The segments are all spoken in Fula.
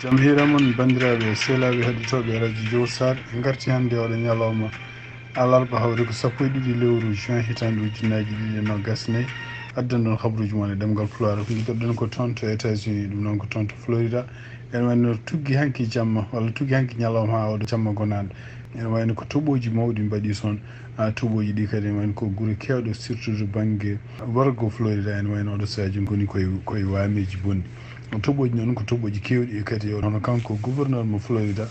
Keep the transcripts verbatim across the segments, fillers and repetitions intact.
Jam hiira mon, banndiraaɓe e sehlaaɓe heɗotooɓe Radio Jowol Sare. En ngarti hannde oɗo ñalawma alarba, hawri ko sappo e ɗiɗi lewru juin, hitaande ujunnaaji ɗiɗi e noogas nayi. Addan ɗon habruuji mon e ɗemngal Pulaar. Ko ngiɗoɗen ko toon to États-Unis, ɗum noon ko toon to Florida. Ene wayno tuggi hanki jamma, walla tuggi hanki ñalawma haa oɗo jamma gonaanɗo. Ene wayno ko toɓooji mawɗi mbaɗi toon. Ah, toɓooji ɗi kadi ene wayno ko gure keewɗe, surtout to bannge wargo Florida, ene wayno oɗo sahaa jooni ngoni koye, koye waameeji bonɗi. Toɓooji noon ko toɓooji keewɗi e kadi, hono kanko gouverneur mo Florida,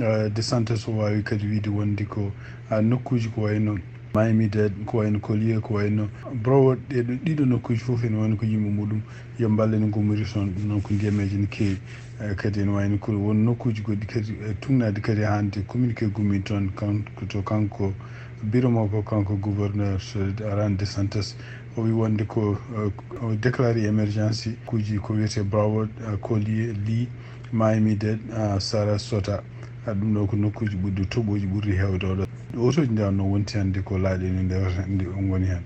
ah, DeSantis, o waawi kadi wiyde wonde ko, ah, nokkuuji ko wayno Miami-Dade, ko wayno Collier, ko wayno Broward, ɗeɗo, ɗiɗo nokkuuji fof ene wayno ko yimɓe muɗum yo mballe no ngummori toon, ɗum noon ko ndiyameeje no keewi. Eh, kadi ene wayno ko won nokkuuji goɗɗi kadi, eh, tuugnaade kadi hannde communiqué gummi toon kan-, to kanko bureau makko, kanko gouverneur, eh, Ron DeSantis. O wi wonde ko, eh, o déclaré émergence kuuji ko wiyetee Broward, eh, Collier, Lee, Miami-Dade, ah, Sarasota. Ah, ɗum ɗo ko nokkuuji ɓurɗi, toɓooji ɓurɗi heewde oɗo. Otooji nde wonno wonti hannde ko laaɗe ni nde, nde on ngoni heen.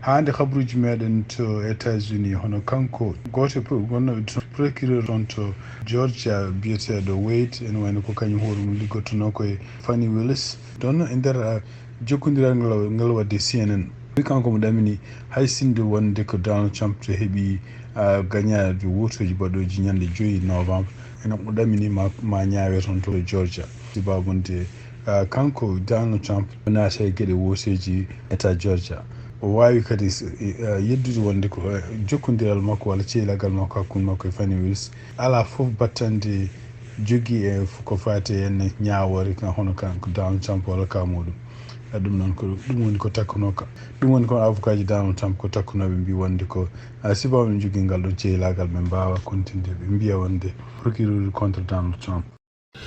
Haa nde habruuji meɗen to États-Unis, hono kanko gooto e pro-, wonnooɓe toon procureur toon to Georgia biyeteeɗo Wade, ene wayno ko kañum hoore mum liggottonoo ko e Fani Willis. Ɗon e nder, ah, jokkondiral ngal, ngal waɗde C N N. Wi kanko mo ɗamini hay sinno wonde ko Donald Trump to heɓi, ah, gañaaji wootooji baɗooji ñande joyi novembre, ene mo ɗamini ma, ma ñaawe toon to Georgia. Sibabu nde, ah, kanko Donald Trump naata e geɗe wooteeji état Georgia. O waawi kadi s-, eh, yeddude wonde ko, eh, jokkondiral makko walla cehilagal makko hakkunde makko e Fani Willis alaa fof battande jogii e f-, ko faati e heen ñaawoore kan, hono kanko Donald Trump walla ka muɗum. Ah, ɗum noon ko, ɗum woni ko takkunoo ka. Ɗum woni ko avocat ji Donald Trump ko takkunooɓe mbi wonde ko, ah, sibabu ɓe njogii ngal ɗon cehilagal ɓe mbaawa kontinde, ɓe mbiya wonde procureur contre Donald Trump.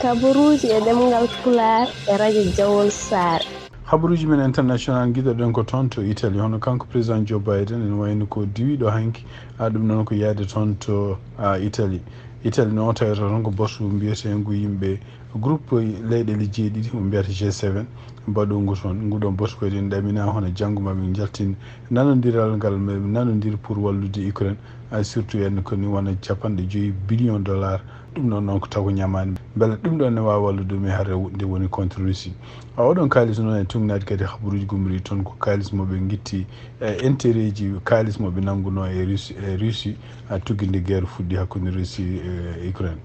Kabaruuji e ɗemngal Pulaar e Radio Jowol Sare. Habaruuji men international, ngiɗoɗen ko toon to Italie, hono kanko président Joe Biden, ene wayno ko diwiiɗo hanki, ah, ɗum noon ko yahde toon to, ah, Italie. Italie noon, o tawata toon ko batu mbiyeteengu yimɓe, groupe leyɗeele jeeɗiɗi, mo mbiyata G seven, mbaɗungu toon. Ngu ɗoon batu kadi ene ɗamina hono janngo ma ɓe njaltin nanondiral ngal, ɓe nanondiri pour wallude Ukraine, ah, surtout en ko ni wona capanɗe joyi billion dollar. Ɗum ɗoon noon ko taw ko ñamaani. Mbele ɗum ɗoon ne waawi wallude ɗum e hare nde woni contre Russie. A oɗon kaalis noon e tuugnaade kadi habaruuji gummoriiɗi toon ko kaalis mo ɓe ngitti, e intérêt ji kaalis mo ɓe nanngunoo e Russie, e Russie, a tugginde guerre fuɗɗi hakkunde Russie e Ukraine.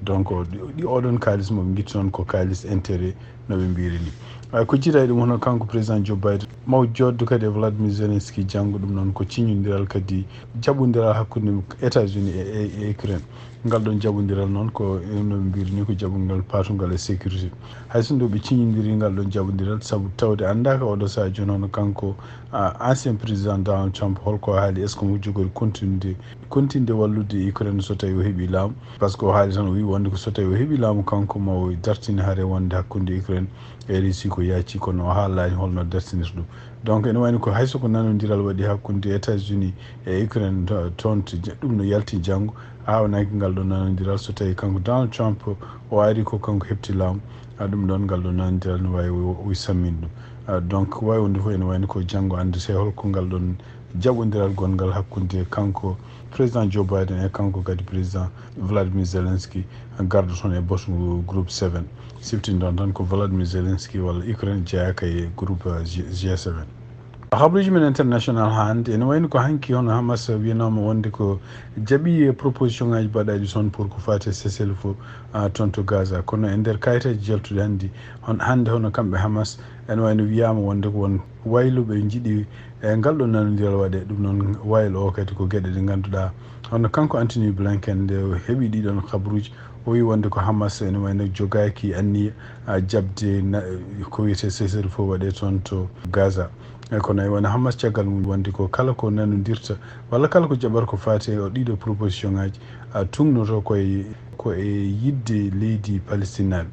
Donc, ɗi, ɗi oɗon kaalis mo ɓe ngitti noon ko kaalis intérêt no ɓe mbiyri ni. A, ko jiidaa e ɗum hono kanko président Joe Biden, maw jooddo kadi e Vladimir Zelensky janngo, ɗum noon ko ciññondiral kadi jaɓondiral hakkunde États-Unis e, e, e Ukraine. Ngal ɗoon jaɓondiral noon ko, no ɓe mbiyri ni, ko jaɓondiral paatungal e sécurité. Hay sinno ɓe ciññondiri ngal ɗoon jaɓondiral, sabu tawde anndaaka oɗo sahaa jooni hono kanko, a, ancien président Donald Trump, holko haali, est-ce que mo jogori continuité, continuité wallude Ukraine so tawi o heɓi laamu? Parce que o haali tan, o wi wonde ko so tawi o heɓi laamu kanko, ma o dartini hare wonde hakkunde Ukraine e Russie ko yaaci, kono o haalaani holno dartinirta ɗum. Donc ene wayno ko hay so ko nanondiral waɗi hakkunde États-Unis e Ukraine to-, toon to ja-, ɗum no yalti janngo, aawanaaki ngal ɗo nanondiral so tawi kanko Donald Trump o ari ko kanko heɓti laamu, a, ɗum ɗoon ngal ɗo nanondiral no waawi o, o sammin ɗum. A, donc waawi wonde fof ene wayno ko janngo anndete holko ngal ɗoon jaɓondiral gonngal hakkunde kanko président Joe Biden e kanko kadi président Vladimir Zelensky, garɗo toon e batu groupe seven. Siftinɗon tan ko Vladimir Zelensky walla Ukraine jeyaaka e groupe G-, G seven. Habaruuji men international hannde, ene wayno ko hanki hono Hamas wiyanaama wonde ko jaɓi proposition ngaaji baɗaaɗi toon pour ko faati e cessez-le-feu, a, toon to Gaza. Kono e nder kayitaaji jaltuɗi hannde, hon-, hannde hono kamɓe Hamas, ene wayno wiyaama wonde ko won waylo ɓe njiɗi e ngal ɗo nanondiral waɗe. Ɗum noon waylo o kadi ko geɗe ɗe ngannduɗaa. Hono kanko Anthony Blinken nde o heɓi ɗiɗon habaruuji, o wi wonde ko Hamas ene wayno jogaaki anniya, a, jaɓde na-, ko wiyetee cessez-le-feu waɗe toon to Gaza. E kono e wona Hamas caggal mum wonde ko kala ko nanondirta walla kala ko jaɓata ko faati e o ɗiɗo proposition ngaaji, a, tuugnoto koye, ko e yiɗde leydi Palestinaaɓe.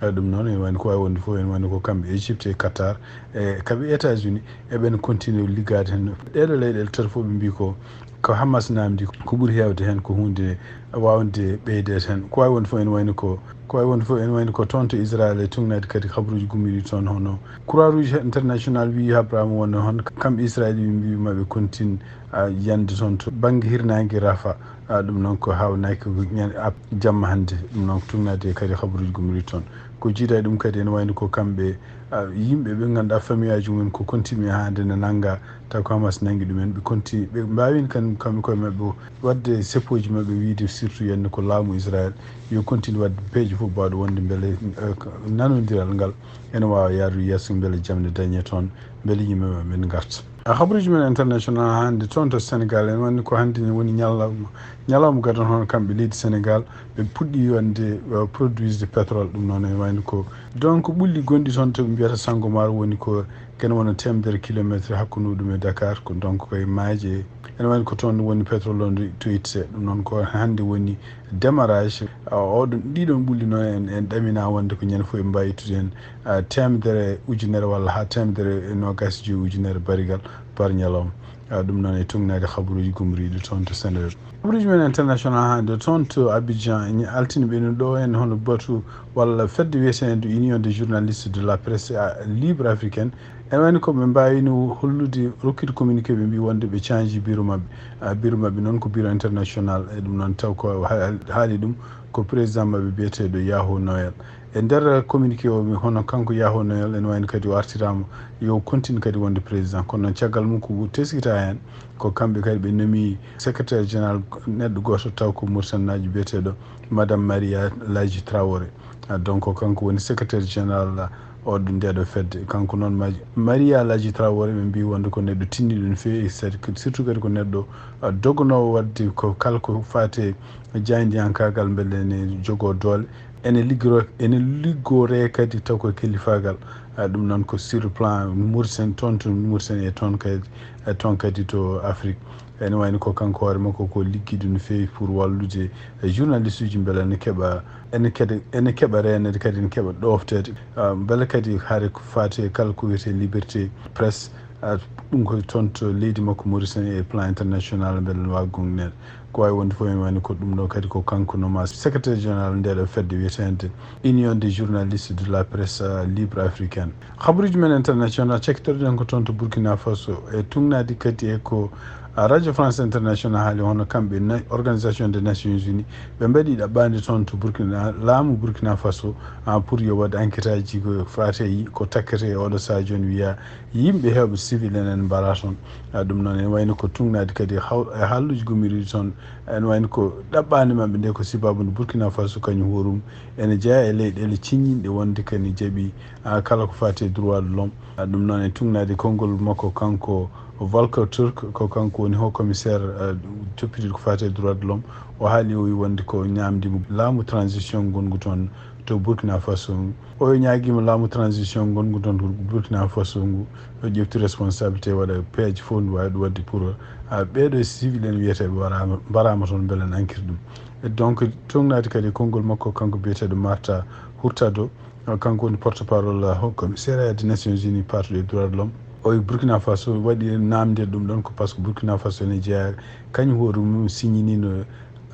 A, ɗum noon ene wayno ko waawi wonde fof ene wayno ko kamɓe Égypte e Qatar e kamɓe États-Unis eɓen continue liggaade heen. Ɗeɗo leyɗeele tati fof ɓe mbi ko Ko Hamas naamndi, ko ɓuri heewde heen ko huunde waawde ɓeydeede heen. Ko waawi wonde fof ene wayno ko, ko waawi wonde fof ene wayno ko toon to Israel e tugnaade kadi habaruuji gummiiɗi toon, hono Croix Rouge International wiyi habraama wonno hono kamɓe Israel ɓe mbiyi maɓe continue, a, yande toon to bannge hirnaange Rafa. A, ɗum noon ko haawnaki ko ñande, a, jamma hannde. Ɗum noon ko tugnaade kadi habaruuji gummiiɗi toon. Ko jiida e ɗum kadi ene wayno ko kamɓe, a, yimɓe ɓe ngannduɗaa famiyaaji mumen ko continue haa hannde ne nannga, taw ko Hamas nanngi ɗumen, ɓe continue, ɓe mbaawino kan kamɓe koye maɓɓe waɗde seppooji maɓɓe, wiyde surtout yande ko laamu Israel yo continue waɗde peeje fof baawɗe wonde mbele, eh, nanondiral ngal ene waawa yahrude yeeso mbele jam ne dañe toon, mbele yimɓe maɓɓe men ngarta. A, habaruuji men international hannde toon to Sénégal, ene wayno ko hannde ne woni ñalawma, ñalawma gadano hono kamɓe leydi Sénégal, ɓe puɗɗi waɗde, uh, produisde pétrole, ɗum noon ene wayno ko, donc, ɓulli gonɗi toon to ɓe mbiyata Sangomar woni ko kene wona teemedere kilometre hakkunde ɗum e Dakar, ko donc koye maaje. Ene wayno ko toon woni pétrole on toytete, ɗum noon ko hannde woni démarrage. A, oɗon, ɗiɗon ɓulli noon en, en ɗamina wonde ko ñande fof en mbawi ittude heen, a, teemedere ujunere walla haa teemedere e noogaas e joyi ujunere barigal par ñalawma. A, ɗum noon e tugnaade habaruuji gumriiɗi toon to Sénégal. Habaruuji men international hannde toon to Abidjan, e altine ɓennuɗo en hono batu walla fedde wiyeteende Union des journalistes de la presse, a, libre africaine. Ene wayno ko ɓe mbaawino hollude, rokkude communiqué, ɓe mbi wonde ɓe change bureau maɓɓe. A, bureau maɓɓe noon ko bureau international, e ɗum noon taw ko ha-, haali ɗum ko président maɓɓe biyeteeɗo Yahoo Noël. E nder communiqué o, mi, hono kanko Yahoo Noël, ene wayno kadi o artiraama yo continue kadi wonde président. Kono noon caggal mum ko teskita heen, ko kamɓe kadi ɓe nomi secrétaire général neɗɗo gooto taw ko Mauritanie naajo biyeteeɗo Madame Maria Laji Traoré. A, donc ko kanko woni secrétaire général oɗo ndeɗo fedde. Kanko noon ma-, Maria Laji Traoré ɓe mbi wonde ko neɗɗo tinniɗo no feewi, c'est-à-dire que surtout kadi ko neɗɗo, a, doganoowo waɗde ko kala ko faati e jaayndiyankaagal mbele ne jogoo doole. Ene liggoro-, ene liggoree kadi taw ko kelifaagal. A, ɗum noon ko sur le plan Mauritanie, toon to Mauritanie e toon kadi, e toon kadi to Afrique. Ene wayno ko kanko hoore makko ko liggiiɗo no feewi pour wallude e journaliste uji mbele ene keɓa, ene kadi, ene keɓa reeneede kadi ene keɓa ɗoofteede. A, mbele kadi hare ko faati e kala ko wiyetee liberté presse, a, ɗum ko toon to leydi makko Mauritanie e plan international mbele ne waawi gonɗineede. Ko waawi wonde fof ene wayno ko ɗum ɗo kadi ko kanko noma secrétaire général ndeɗo fedde wiyeteende Union des journalistes de la presse, a, libre africaine. Habaruuji men international, cakkitorɗen ko toon to Burkina Faso, e tugnaade kadi e ko, a, Radio France International haali, hono kamɓe na-, Organisation des Nations Unies, ɓe mbaɗi ɗaɓɓaande toon to Burkina, laamu Burkina Faso, a, pour yo waɗ enquête aji ko faati e yi-, ko takkete e oɗo sahaa jooni wiya yimɓe heewɓe civil en ene mbaraa toon. A, ɗum noon ene wayno ko tugnaade kadi haw-, e haalluuji gummiiɗi toon, ene wayno ko ɗaɓɓaande maɓɓe nde ko sibaabu nde Burkina Faso kañum hoorum ene jeyaa e leyɗeele ciññinɗe wonde kadi jaɓi, a, kala ko faati e droit de l'homme. A, ɗum noon e tugnaade konngol makko kanko Volker Turk, ko kanko woni haut commissaire, a, toppitiiɗo ko faati e droit de l'homme. O haali, o wi wonde ko ñaamdi mo laamu transition ngongu toon to Burkina Faso ngu. O ñaagiima laamu transition ngongu toon to Burkina Faso ngu yo ƴeftu responsabilité, waɗa peeje fof ndu waawi ɗum waɗde pour, a, ɓeeɗo civil en wiyeteeɓe waraama, mbaraama toon mbele ne enquête ɗum. E donc, tugnaade kadi konngol makko kanko biyeteeɗo Marta Hurtado, kanko woni porte-parole, a, haut commissariat des Nations Unies paatuɗo e droit de l'homme. O wi Burkina Faso waɗi naamnde ɗum ɗoon ko par ce que Burkina Faso ene jeyaa kañum hoore mum signiniino,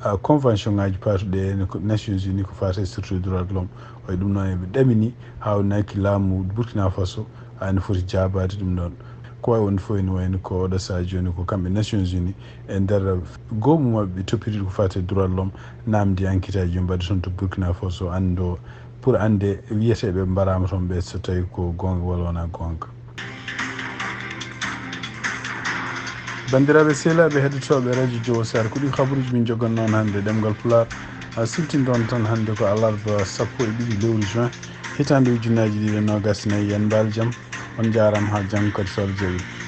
a, convention ngaaji paatuɗi e ko Nations Unies ko faati e surtout droit de l'homme. O wi ɗum noon eɓe ɗamini haa o naki laamu Burkina Faso, a, ene foti jaabaade ɗum ɗoon. Ko waawi wonde fof ene wayno ko oɗo sahaa jooni ko kamɓe Nations Unies e nder goomu maɓɓe ɓe toppitiiɗo ko faati e droit de l'homme naamndi enquête aji yo mbaɗe toon to Burkina Faso anndo pour annde wiyeteeɓe mbaraama toon ɓe so tawi ko goonga walla wonaa goonga. Banndiraaɓe sehilaaɓe heɗotooɓe Radio Jowo Sar, ko ɗi habaruuji min njogannoo on hannde ɗemngal Pulaar. A, siltinɗon tan hannde ko alarba sappo e ɗiɗi lewru juin, hitaande ujunnaaji ɗiɗi e noogaas e nayi. Yen mbaal jam, on njaaraama haa janngo kadi so Allah jaɓii.